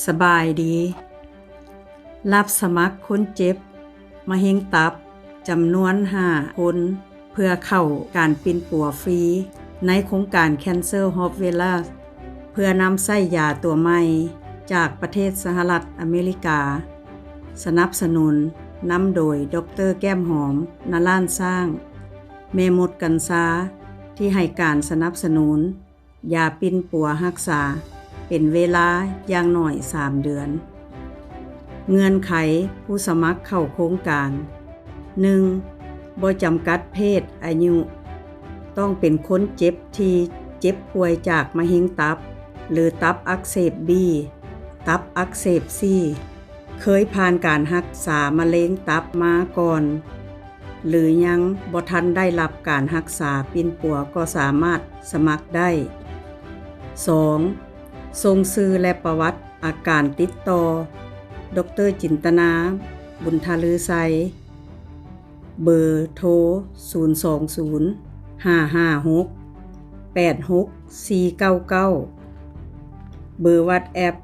ສະບາຍດີ. ຮັບສະໝັກຄົນເຈັບມະເຮັງຕັບຈຳນວນຫ້າຄົນ ເພື່ອເຂົ້າການປິ່ນປົວຟຣີໃນໂຄງການ Cancer Hope Village ເພື່ອນຳໃຊ້ຢາຕົວໃໝ່ຈາກປະເທດສະຫະລັດອາເມລິກາ, ສະໜັບສະໜູນນຳໂດຍ ດຣ ແກ້ມຫອມ ນາລ້ານຊ້າງ, ແມ່ມົດກັນຊາ ທີ່ໃຫ້ການສະໜັບສະໜູນ ຢາປິ່ນປົວຮັກສາເປັນເວລາຢ່າງໜ້ອຍສາມເດືອນ. ເງື່ອນໄຂຜູ້ສະໝັກເຂົ້າໂຄງການ, ໜຶ່ງ ບໍ່ຈຳກັດເພດ, ອາຍຸ, ຕ້ອງເປັນຄົນເຈັບທີ່ເຈັບປ່ວຍຈາກມະເຮັງຕັບ ຫຼື ຕັບອັກເສບ B, ຕັບອັກເສບ C, ເຄີຍຜ່ານການຮັກສາມະເຮັງຕັບມາກ່ອນ ຫຼື ຍັງບໍ່ທັນໄດ້ຮັບການຮັກສາປິ່ນປົວກໍສາມາດສະໝັກໄດ້. ສອງ ສົ່ງຊື່ ແລະ ປະຫວັດອາການຕິດຕໍ່ ດຣ ຈິນຕະນາ ບຸນທະລືໄຊ, ເບີໂທ ສູນສອງສູນ ຫ້າຫ້າຫົກ ແປດຫົກສີ່ເກົ້າເກົ້າ, ເບີວັອດແອັບ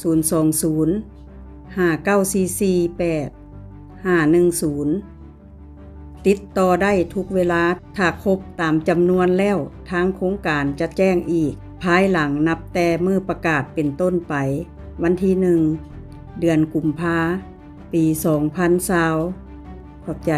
ສູນສອງສູນ ຫ້າເກົ້າສີ່ສີ່ແປດຫ້າໜຶ່ງສູນ. ຕິດຕໍ່ໄດ້ທຸກເວລາ. ຖ້າຄົບຕາມຈຳນວນແລ້ວ, ທາງໂຄງການຈະແຈ້ງອີກພາຍຫຼັງນັບແຕ່ມື້ປະກາດເປັນຕົ້ນໄປ, ວັນທີໜຶ່ງ ເດືອນກຸມພາ ປີສອງພັນຊາວ. ຂອບໃຈ.